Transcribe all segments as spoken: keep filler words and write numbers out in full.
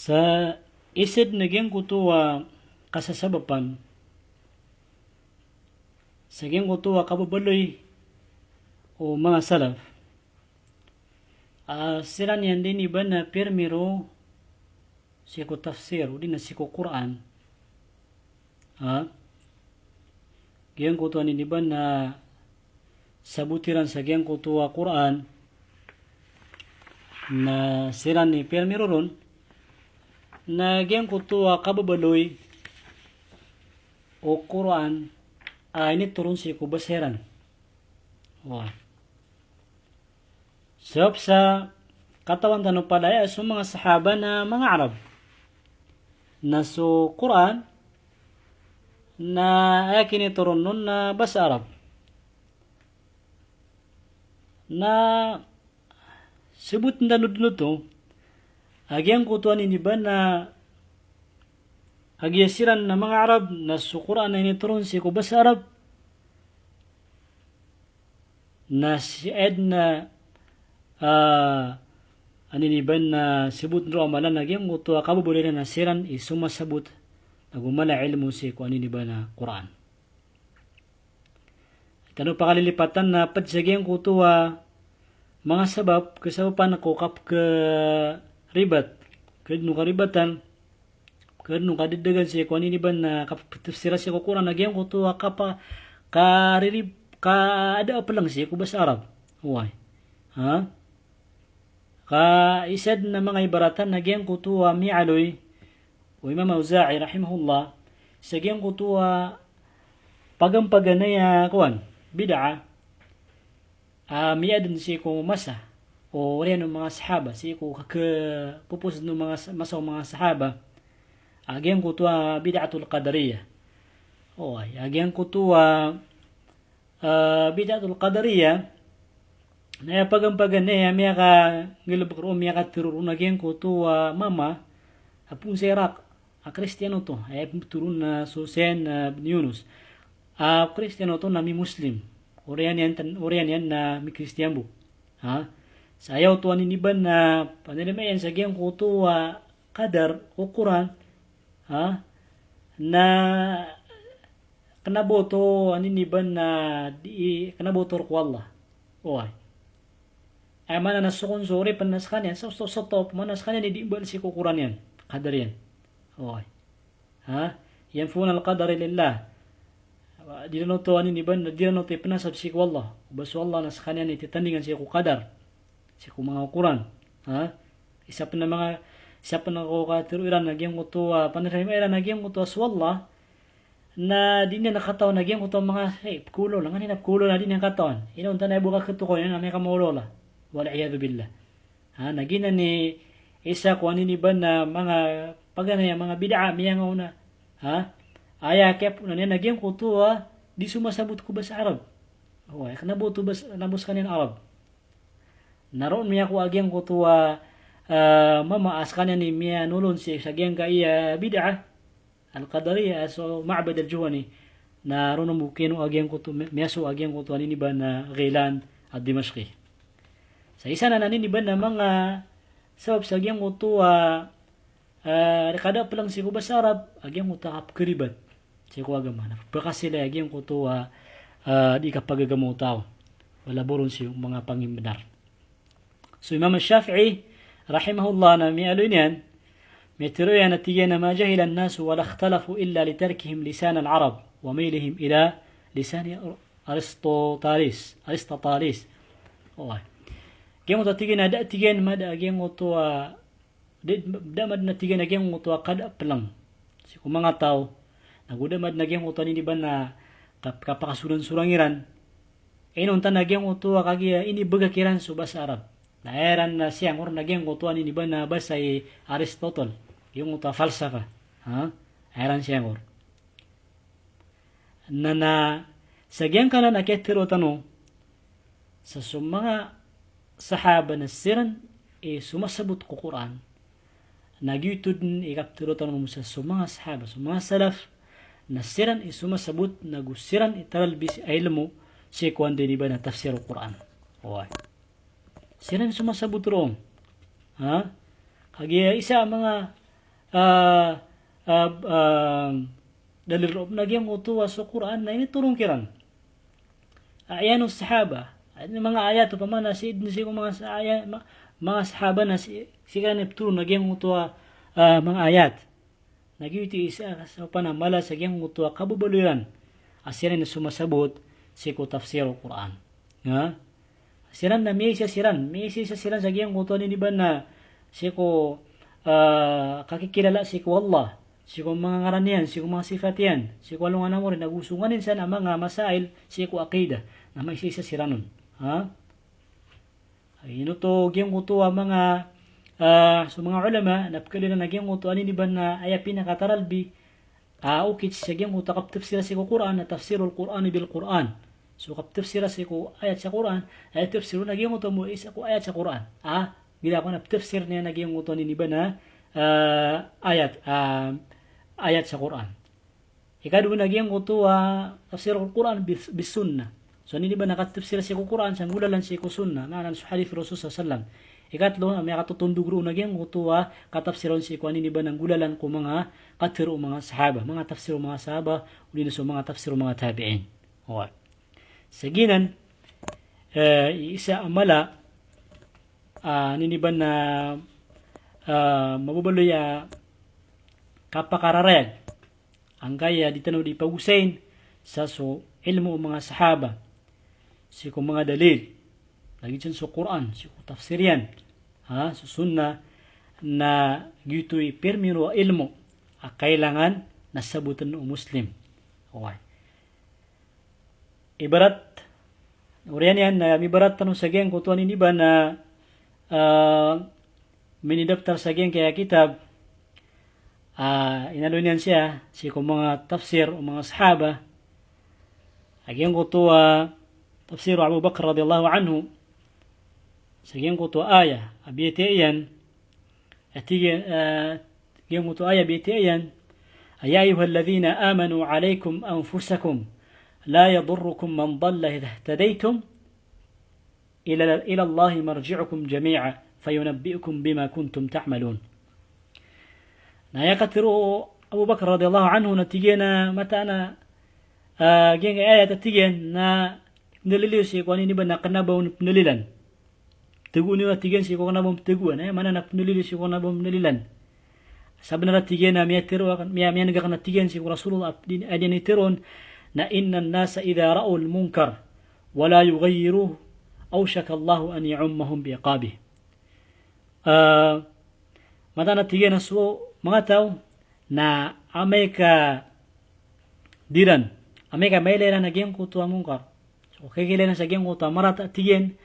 Sa isa dn a giyangkoto a kasasabapan sa giyangkoto a kababaloy o manga salaf a siran iyan dn i ba na pirmiro sii ko tafsir, odi na sii ko Qur'an. Ha? Giyangkoto a ini ba na sabot iran sa giyangkoto a Qur'an, na siran i pirmiro ron, na giyangkoto a kababaloy o Qur'an a initoron sii ko basa iran. Wa. Sabap sa katawan tano pd aya so manga sahaba na manga Arab. Na so Qur'an na aya kinitoron on na basa Arab. Na sabotn tano dn oto a giyangkoto a ini ba na kagiya siran na manga Arab na so Qur'an na initoron sii ko basa Arab. Na si Ed na, ah, a ini ba na sabotn roo a mala na giyangkoto a kababaloy iran na siran i somasabot ago mala a ilmo sii ko a ini ba na Qur'an. Tano pakalilipatan na pd sa giyangkoto a manga sabap, kasabapan ko kapkharibat, khadn o karibatan, khadn o kadadagan sii ko a ini ba na kaptafsira sii ko Qur'an a giyangkoto a kapa-, karirib-, kaada a plang sii ko basa Arab. Oway. Ha? Ka isa dn a manga ibaratan a giyangkoto a miyaaloy o Imam Awza'i rahimahullah sa giyangkoto a pagampaganay a kowan, bid'ah, a miyadn sii ko masa o oriyan o manga sahaba, sii ko khakhapopos o manga sa-, masa o manga sahaba, a giyangkoto a bid'atul qadariyah. Oway, a giyangkoto a, ah, bid'atul qadariyah na aya pagampaganay a miyakanggalbk roo, miyakatharo roo na giyangkoto a mama a poon sa Iraq a Kristiyano oto, aya pmbthoron na so Sayyidina Ibn Yunus. A Kristiyano oto na mi-Muslim. Oriyan iyan tan-, oriyan iyan na mi-Kristiyan bo. Ha? Sa aya oto a ini ba na panarima iyan sa giyangkoto a qadar o Qur'an. Ha? Na kna bo oto a ini ba na di, kna bo oto rk o Allah. Oway. Aya maana na so kon so oripn na skaniyan, so, so, so top, maana skaniyan i di mbal sii ko Qur'an iyan, qadar iyan. Oway. Ha? Yanfuna al-qadara lillah. Di ran oto a ini ba na, di ran oto ipnasab sii ko Allah. Ba so Allah na skaniyan i titandingan sii ko qadar. Sii ko manga Qur'an. Ha? Isa pn a manga, isa pn a ko katharo iran a giyangkoto a, panarima iran a giyangkoto a so Allah na di niyan katawan a giyangkoto a manga, eh, pkhaolawla, nganin a pkhaolawla na di niyan katawan. Inonta na aya bo kakhatokawan iyan na miyakamaolawla. Wal iyadhu billah. Ha, na giyanan i isa ko a ini ba na manga paganay a manga bid'ah miyangaona. Ha? Aya kiyapoona niyan a giyangkoto a di somasabot ko basa Arab. Oway, kna bo oto bas-, kna bo skaniyan Arab. Na roo miyakowa a giyangkoto a, ah, mama a skaniyan i miyanolon sii sa giyangkaya bid'ah al-qadariyah a so Ma'bad al-Juhani. Na roo mambo kino a giyangkoto, mi-, miyasowa a giyangkoto a ini ba na Ghilan ad-Dimashqi. Sa isa nan a ini ba na manga sabap sa giyangkoto a, ah, kada plang sii ko basa Arab, a giyangkoto a kapkharibat sii ko agama. Na pkhasilay a giyangkoto a, ah, di kapagagama o taw. Wala bo ron sii manga pangimbnar. So Imam Shafi'i rahimahullah na miyaaloy niyan, miyatharo iyan a tig iyan a ma jahila an-nasu wa la ikhtalafu illa li tarkihim lisan al-Arab wa maylihim ila lisan Aristotelis, Aristotelis. Oway. Giyangkoto a tig iyan a da, tig iyan, mada a giyangkoto a, da, da madn a tig iyan a giyangkoto a kada plang sii ko manga taw. Nago da madn a giyangkoto a ini ba na kap-, kapakasorangsorang iran. Inonta na giyangkoto a kagiya inibgay kiran so basa Arab. Na aya iran na siyangor na giyangkoto a ini ba na basa i Aristotle. Giyangkoto a falsafa. Ha? Aya iran siyangor. Na, na sa giyangkanan a kiyatharo tano sa so manga sahaba na siran i somasabot ko Qur'an. Na giyoto dn i kaptharo tano mambo sa so manga sahaba, so manga salaf, na siran i somasabot, nago siran i taralbi sii a ilmo sii ko anda ini ba na tafsir o Qur'an. Oway. Siran i somasabot roo. Ha? Kagiya isa a manga ah, ah, ah, dalil roo na giyangkoto a so Qur'an na initoron kiran. A'yanus sahaba. Aya manga ayat opama na sii dn sii ko manga sa-, aya, ma-, manga sahaba na sii, sii kiran ipthoron a giyangkoto a, ah, manga ayat. Na giyoto i isa sa opama na mala sa giyangkoto a kababaloy iran a siran i somasabot sii ko tafsir o Qur'an. Ha? Siran na miyaisa siran, miyaisa-isa siran sa giyangkoto a niniban na sii ko, ah, kakikilala sii ko Allah, sii ko manga ngaran iyan, sii ko manga sifat iyan, sii ko alongan a mori, na go so nganin san a manga masail sii ko aqidah, na miyaisa-isa siran on. Ha? Ino oto giyangkoto a manga, ah, so manga ulama na pkhailay iran a giyangkoto a niniban na aya pinakataralbi a okit sa giyangkoto a kaptafsir sii ko Qur'an na tafsirul Qur'ani bil Qur'an. So kaptafsir sii ko ayat sa Qur'an, aya tafsir on a giyangkoto a miyaisa ko ayat sa Qur'an. Ah, gila ko na ptafsir niyan a giyangkoto a niniban na, ah, ayat, ah, ayat sa Qur'an. Ikadowa na giyangkoto a tafsirul Qur'an bis-, bis sunnah. So niniban na katafsir sii ko Qur'an sa nggolalan sii ko sunnah, maana so hadith Rasul sallallahu alaihi wasallam. Ikatlo, a miyakatotondog roo na giyangkoto a katafsir on sii ko a niniban na nggolalan ko manga katharo o manga sahaba, manga tafsir o manga sahaba, odi na so manga tafsir o manga tabi'in. Oway. Sa giyanan, eh, isa a mala, ah, niniban na, ah, mababaloy a kapakararayag angkaya di tano di pagosayn sa so ilmo o manga sahaba, sii ko manga dalil, lagid san so Qur'an, sii ko tafsir iyan, ha, so sunnah, na giyoto i pirmiro a ilmo a kailangan na sabotn o Muslim. Oway. Ibarat, oriyan iyan na mibarat tano sa giyangkoto a niniban na, ah, minidaptar sa giyangkaya kitab, ah, inaloy niyan siya sii ko manga tafsir o manga sahaba, a giyangkoto a tafsir o Abu Bakr radiyallahu anhu, sa giyangkoto a aya a biyatiya iyan, a tig iyan, ah, giyangkoto a aya biyatiya iyan, a, "Ya ayyuhalladhina amanu alaykum anfusakum, la yadurrukum man dalla idha ihtadaytum, ila, ila Allahi marji'ukum jami'a, fayunabbi'ukum bima kuntum ta'malun." Na aya katharo o Abu Bakr radiyallahu anhu na tig iyan a mataan a, ah, giyangkaya ayat a tig iyan na pndalil iyo sii ko a niniban na kna ba on pndalilan. Pthagoon iyo a tig iyan sii ko kna ba on pthagoon, eh, maana na pndalil iyo sii ko kna ba on pndalilan. Sabnar a tig iyan a miyatharo akn, miya-, miyaneg akn a tig iyan sii ko Rasulullah a di-, a di niyan itharo on na, "Innan nasa idha ra'ul munkar wa la yughayyiruhu awshaka Allahu an ya'ummahum bi iqabih." Ah, mataan a tig iyan a so manga taw na amay ka di ran, amay ka mailay ran a giyangkoto a munkar, so kailay ran sa giyangkoto a marata a tig iyan,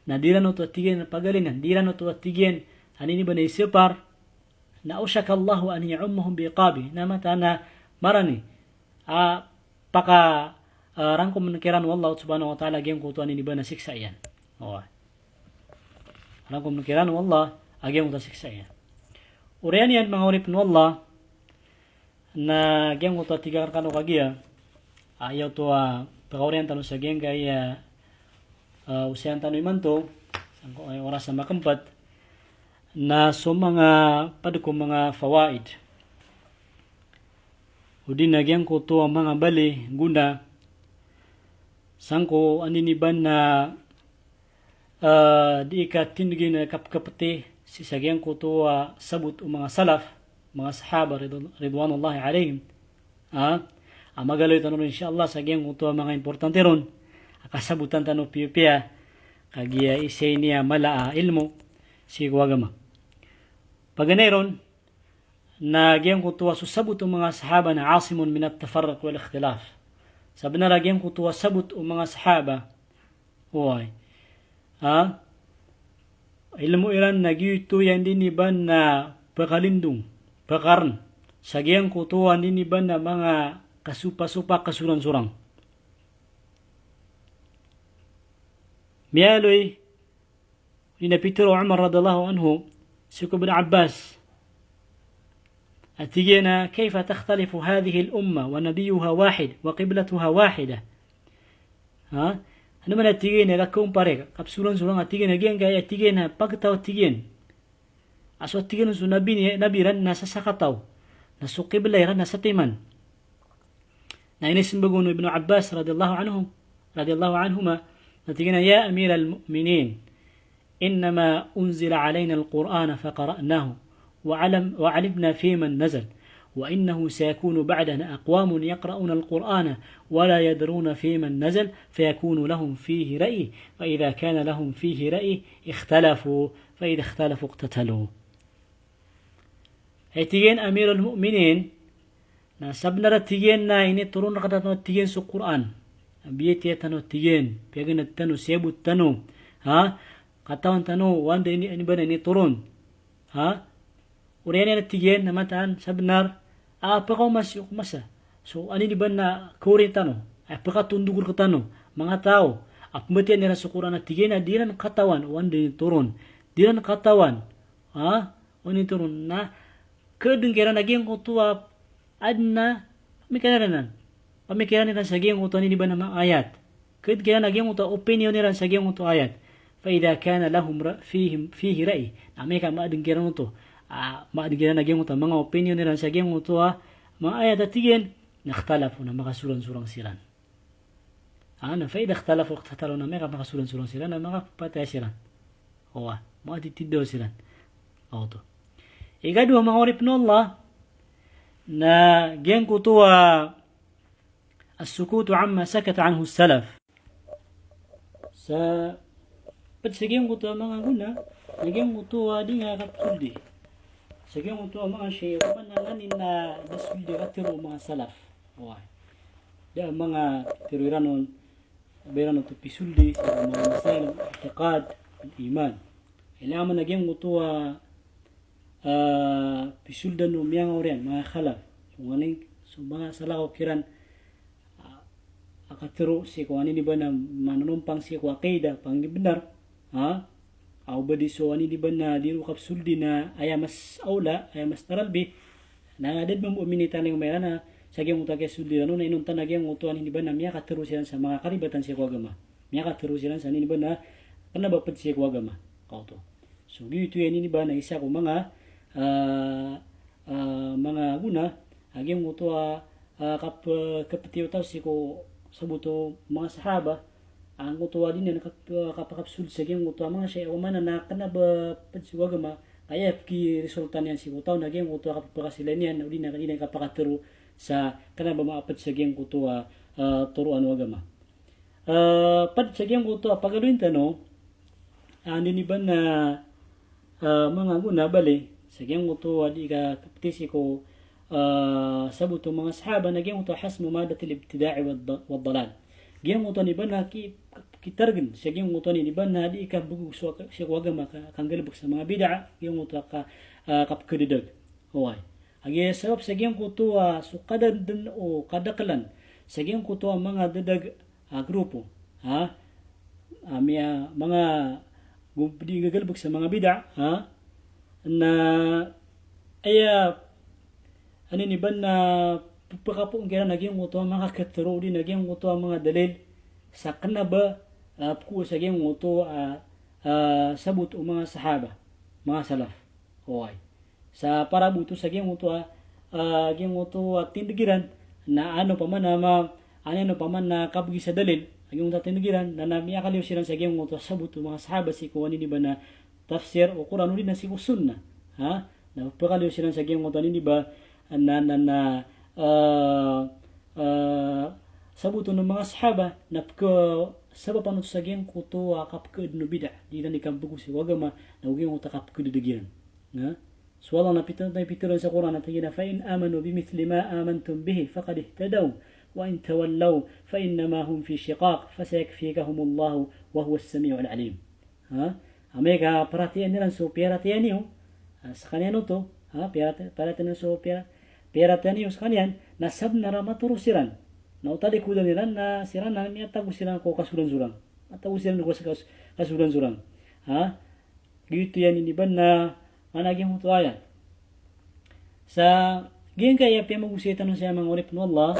na di ran oto a tig iyan pagalinan, di ran oto a tig iyan a niniban a isapar, na awshaka Allahu an ya'ummahum bi iqabih, na mataan a marani a paka, ah, rangkomn kiran o Allah subhanahu wa ta'ala a giyangkoto a niniban a siksa iyan. Oway. Rangkomn kiran o Allah a giyangkoto a siksa iyan. Oriyan iyan, manga oripn o Allah, na giyangkoto a tig akn rkano kagiya, a, aya oto a pkaoriyan tano sa giyangkaya, ah, osayan tano imanto, sangko, eh, oras a makmpt, na so manga pd ko manga fawaid, odi na giyangkoto a manga bali, gona, sangko a niniban na, ah, di ikatindgi na kapkapti sii sa giyangkoto a sabot o manga salaf, manga sahaba ridwan-, ridwanullahi alayhim. Ah, a magaloy tano ron, insha Allah, sa giyangkoto a manga importante ron a kasabotan tano piyapiya, kagiya isa ini a mala a ilmo sii ko agama. Paganay ron, na giyangkoto a so sabot o manga sahaba na asimun minat tafarruq wal ikhtilaf. Sabnar a giyangkoto a sabot o manga sahaba, oway, ha, ilmo iran na giyoto i anda ini ba na pkalindong, pkarn sa giyangkoto a anda ini ba na manga kasopasopa, kasoransorang. Miyaaloy odi na pitharo o Umar radiyallahu anhu sii ko Ibn Abbas a tig iyan a, "Kayfa takhtalifu hadhihi al-ummah wa nabiyyuha wahid wa qiblatuha wahidah?" Ha? Anda man a tig iyan a kakompare, kapsoransorang a tig iyan a giyangkaya a tig iyan a pagtaw a tig iyan A so tig iyan so nabi ni, nabi iran na sa sakataw. Na so qibla iran na sa timan. Na inisembag on o Ibnu Abbas radiyallahu anhu, radiyallahu anhuma, na tig iyan a, "Ya Amiral Mu'minin, innama unzila alaynal Qur'ana faqara'nahu, wa alam-, wa alimna fiman nazal, wa innahu sayakunu ba'dana aqwamun yaqra'unal Qur'ana, wa la yadruna fiman nazal, fayakunu lahum fihi ra'y, fa idha kana lahum fihi ra'y, ikhtalafu, fa idha ikhtalafu iqtatalu." Hay tig iyan, Amirul Mu'minin, na sabnar a tig iyan na initoron rktano a tig iyan so Qur'an. A biyatiya tano a tig iyan, piyaganad tano, siyabot tano. Ha? Katawan tano, o anda ini, ini ba na initoron. Ha? Oriyan iyan a tig iyan, na mataan, sabnar, a pkaoma sii ko masa. So, anini ba na kaori tano, a pkatondog rktano, manga taw, a pmbatiyaa iran so Qur'an a tig iyan, a di iran katawan, o anda initoron. Di iran katawan. Ha? O initoron na, kaadn kiran a giyangkoto a adn a pamikiran iran. Pamikiran iran sa giyangkoto a nini ba na manga ayat. Kaadn kiran a giyangkoto a opinion iran sa giyangkoto a ayat. Fa idha kana lahum ra-, fihim, fihi ra'y. Na amay ka maadn kiran oto. A, maadn kiran a giyangkoto a manga opinion iran sa giyangkoto a manga ayat a tig iyan. Na ikhtalafu, na makasoransorang siran. A, na fa idha ikhtalafu iqtatalu, na miyaka makasoransorang siran, na makapatay siran. Owa, makatitidaw siran. Oto. Ikadowa, manga oripn o Allah, na giyangkoto a as-sukutu amma sakata anhu salaf. Sa pd sa giyangkoto a manga gona, na giyangkoto a di nga kapsoldi. Sa giyangkoto a manga shay, a pman na nganin na da soldi a katharo o manga salaf. Oway. Da a manga tharo iran on, ba iran oto pisoldi sa manga masail al-i'tiqad, al-iman. Ilay a man a giyangkoto a, ah, pisoldan o miyangaori iyan, manga khalaf. So nganin, so manga salakaw kiran, ah, a katharo sii ko anini ba na manonompang sii ko aqida, pangibnar, ha? Aw ba di so anini ba na di ron kapsoldi na aya mas awla, aya mas taralbi, na da dn mambo a minitalingoma iran a sa giyangkoto a kiyasoldi iran on, na inonta na giyangkoto anini ba na miyakatharo siran sa manga karibatan sii ko agama. Miyakatharo siran sa anini ba na kna ba pd sii ko agama. Kaoto. So giyoto i anini ba na isa ko manga, ah, ah, manga gona a giyangkoto a, ah, kap-, kaptiyo taw sii ko sabot o manga sahaba, angkoto a di niyan kap-, kapakapsold sa giyangkoto a manga shay, o mana na kna ba pd sii ko agama, ka aya pkiresulta niyan sii ko taw na giyangkoto a kapakasila niyan, o di na, di niyan kapakatharo sa kna ba mapd sa giyangkoto a, ah, toroan o agama. Ah, pd sa giyangkoto a pagaloyin tano, ah, anini ba na, ah, manga gona bali, sa giyangkoto a di ka kapti sii ko, ah, sabot o manga sahaba na giyangkoto a hasmu maddatil ibtida'i wad da-, wad dalal. Giyangkoto a anini ba na ki-, kitargn, sa giyangkoto a anini ba na di ka bgo so, sii ko agama ka, kanggalbk sa manga bid'ah, giyangkoto a ka, ah, kapkadadag. Oway. A giya sabap sa giyangkoto a so kadadn o kadaklan sa giyangkoto a manga dadag a grupo, ha? A miya manga gom-, di nggagalbk sa manga bid'ah, ha? Na aya anini ba na pphakapoon kiran a giyangkoto a manga katharo odi na giyangkoto a manga dalil sa kna ba, ah, pkowaa sa giyangkoto a, ah, sabot o manga sahaba, manga salaf. Oway. Sa para bo oto sa giyangkoto a, ah, giyangkoto a tindg iran, na ano pman a ma-, ano, ano pman a kabgi sa dalil a giyangkoto a tindg iran, na, na miyakaliyo siran sa giyangkoto a sabot o manga sahaba sii ko anini ba na tafsir o Qur'an odi na sii ko sunnah. Ha? Na pphakaliyo siran sa giyangkoto a anini ba na, na, na, ah, ah, sabot o manga sahaba, na pkhasabapan oto sa giyangkoto a kapkhaadn o bid'ah, di iran di kambgo sii ko agama, na o giyangkoto a kapkhadadag iran. Na? So Allah na pitharo, na pitharo sa Qur'an a tig iyan a, "Fa in amanu bimithli ma amantum bihi faqad ihtadaw, wa in tawallaw fa innama hum fi shiqaq, fasayakfikahumullahu wa huwas sami'ul alim." Ha? Amay ka paratiyayaan iran so piyaratiyaya niyo, ah, skaniyan oto, ha? Piyarati-, paratiyayaan iran so piya-, piyaratiyaya niyo skaniyan, na sabnar a matoro siran. Na o talikodan iran, na siran na miyatago siran ko kasoransorang. Matago siran ko kas-, kasoransorang. Ha? Giyoto i anini ba na, mana giyangkoto a ayat. Sa giyangkaya piyamagosay tano saya manga oripn o Allah,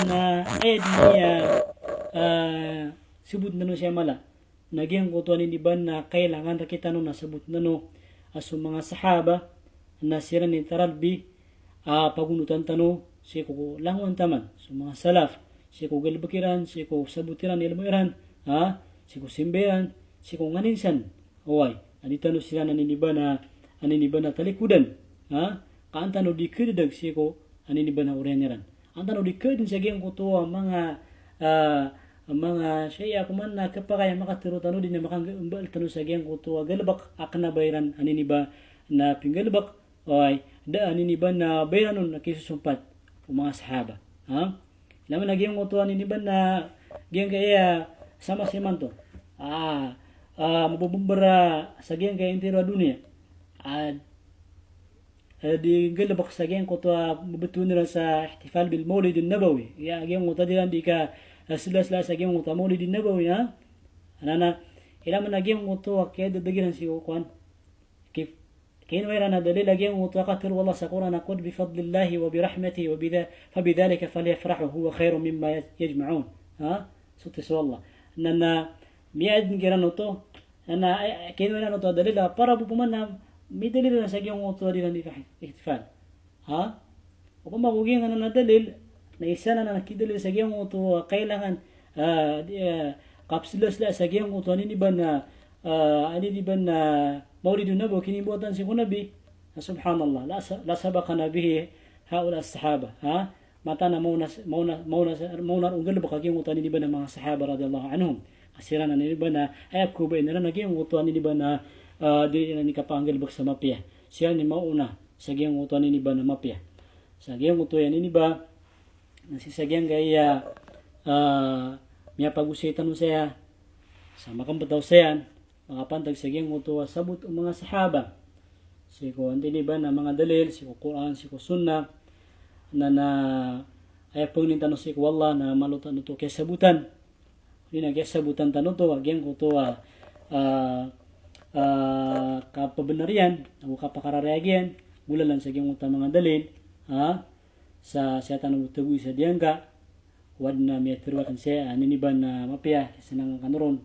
na aya di niyan, ah, sabotn tano saya mala. Na giyangkoto anini ba na kailangan rktano na sabotn tano a so manga sahaba na siran i taralbi a pagonotan tano sii ko langowan taman, so manga salaf, sii ko galebek iran, sii ko sabot iran, ilmo iran, ha, sii ko simba iran, sii ko nganin san. Oway, a di tano siran aniniba na, aniniba na talikodan, ha, ka an tano di kededag sii ko aniniba na oriyan iran. An tano di kededag sa giyangkoto a manga, ah, manga shay'a ko man na kepakay a makatero tano di na makangembal tano sa giyangkoto a galebek a kena ba iran aniniba na pinggalebek. Oway, da aniniba na ba iran on na kisosompat o manga sahaba. Ha? Ilay man a giyangkoto aniniba na giyangkaya sa masa imanto. Ah, ah, mabobomber sa giyangkaya intiro a doniya. Ah, eh, di nggalebek sa giyangkoto a mbebetowan iran sa ihtifal bil Maulidin Nabawi. Iya, giyangkoto a di iran di ka, eh, sela-sela sa giyangkoto a Maulidin Nabawi, ha? Anana, ilay man a giyangkoto a kiyadedeg iran sii ko kowan. Ki-, kinowa iran a dalil a giyangkoto a katero o Allah sa Qur'an a, "Qul bi fadlillahi wa bi rahmatihi wa bidha-, fa bidhalika falyafrahu huwa khayrun mimma yaj-, yajma'un." Ha? Soten so Allah. Na, na, miyaden kiran oto, na, na, eh, kinowa iran oto a dalil a para bo pman na midalil iran sa giyangkoto a di iran di ihtifal. Ha? Opama ko giyangkanan a dalil, na isa nan a kidalil sa giyangkoto a kailangan, ah, di, ah, kapsela-sela sa giyangkoto aniniba na, ah, aniniba na Maulidun Nabawi, kinimbotan sii ko Nabi. Na subhanallah, la sa-, la sabaqana bihi haula as-sahaba, ha? Mataan a maona s-, maona, maona s-, maona o nggalebek a giyangkoto aniniba na manga sahaba radiyallahu anhum. Ka siran aniniba na, aya pkhababayaan iran a giyangkoto aniniba na, ah, di iran di kapanggalebek sa mapiya. Siran i maona sa giyangkoto aniniba na mapiya. Sa giyangkoto aniniba, na sii sa giyangkaya, ah, miyapagosay tano saya, sa makambetaw saya, makapantag sa giyangkoto a sabot o manga sahaba. Sii ko aniniba na manga dalil, sii ko Qur'an, sii ko Sunnah, na, na aya pangnin tano sii ko Allah na malo tano oto kiyasabotan. Di na kiyasabotan tano oto a giyangkoto a, ah, ah, kapabenar iyan, ago kapakararayag iyan, golalan sa giyangkoto a manga dalil, ha? Sa, sa tano bo tagoy sa diyangka, o aden a miyatero aken saya, aniniba na mapiya, kiyasenangan kano ron.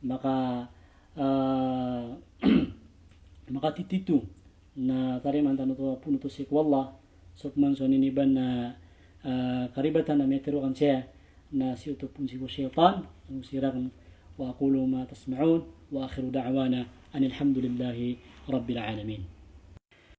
Maka, ah, makatitito na tarimaan tano oto a poon oto sii ko Allah, so pman so aniniba na, ah, karibatan a miyatero aken saya, na sii oto poon sii ko shaytan, ago sii raken. Wa aqulu ma tasma'un, wa akhiru da'wana anil hamdulillahi rabbil alamin.